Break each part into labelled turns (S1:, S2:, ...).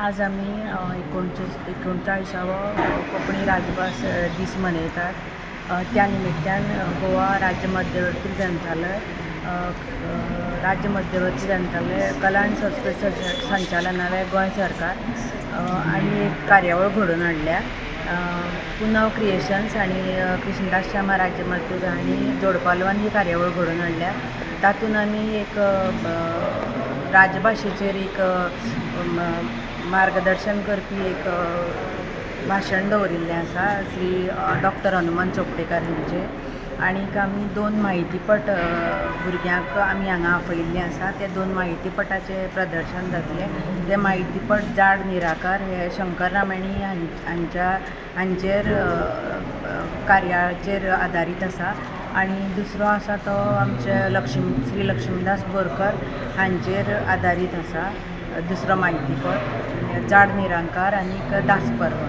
S1: आज आमी एकोणचाळिसावो कोंकणी राजभास दीस मनयतात. त्या निमित्यान गोवा राज्य मध्यवर्ती ग्रंथालय, राज्य मध्यवर्ती ग्रंथालय, कला आनी संस्कृती संचालनालय, गोंय सरकार आमी एक कार्यावळ घडोवन हाडल्या. पुनव क्रिएशन्स आनी कृष्णदास श्यामा राज्य मध्यवर्ती हांणी जोडपालवान ही कार्यावळ घडोवन हाडल्या. तातूंत आमी एक राजभाशेचेर एक मार्गदर्शन करपी एक भाशण दवरिल्लें आसा, श्री डॉक्टर हनुमंत चोपडेकार हांचें. आनीक आमी दोन म्हायतीपट भुरग्यांक आमी हांगा आपयिल्ले आसा. ते दोन म्हायतीपटाचें प्रदर्शन जातलें. ते म्हायतीपट जाड निराकार हे शंकर रामाणी हांचेर कार्याचेर आदारीत आसा आनी दुसरो आसा तो आमचे श्री लक्ष्मीदास बोरकर हांचेर आदारीत आसा. दुसरो म्हायतीपट जाड निराकार आनीक दासपर्व.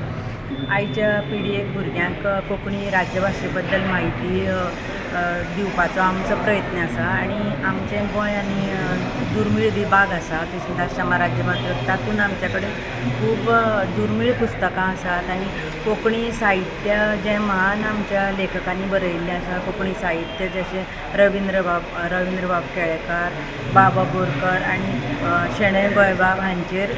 S1: आयच्या पिळगेक, भुरग्यांक कोंकणी राज्यभाशे बद्दल म्हायती दिवपाचो आमचो प्रयत्न आसा. आनी आमचें गोंय आनी दुर्मीळ विभाग आसा, कृष्णदास श्यामा राज्य, तातूंत आमचे कडेन खूब दुर्मीळ पुस्तकां आसात आनी कोंकणी साहित्य जें महान आमच्या लेखकांनी बरयिल्लें आसा, कोंकणी साहित्य जशें रविंद्रबाब केळेकार, बाबा बोरकर आनी शणै गोंयबाब हांचेर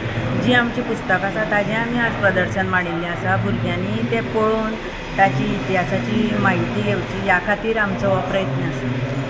S1: जीं आमचीं पुस्तकां आसा, ताजें आमी आज प्रदर्शन मांडिल्लें आसा. भुरग्यांनी तें पळोवन ताची इतिहासाची म्हायती घेवची ह्या खातीर आमचो हो प्रयत्न आसा.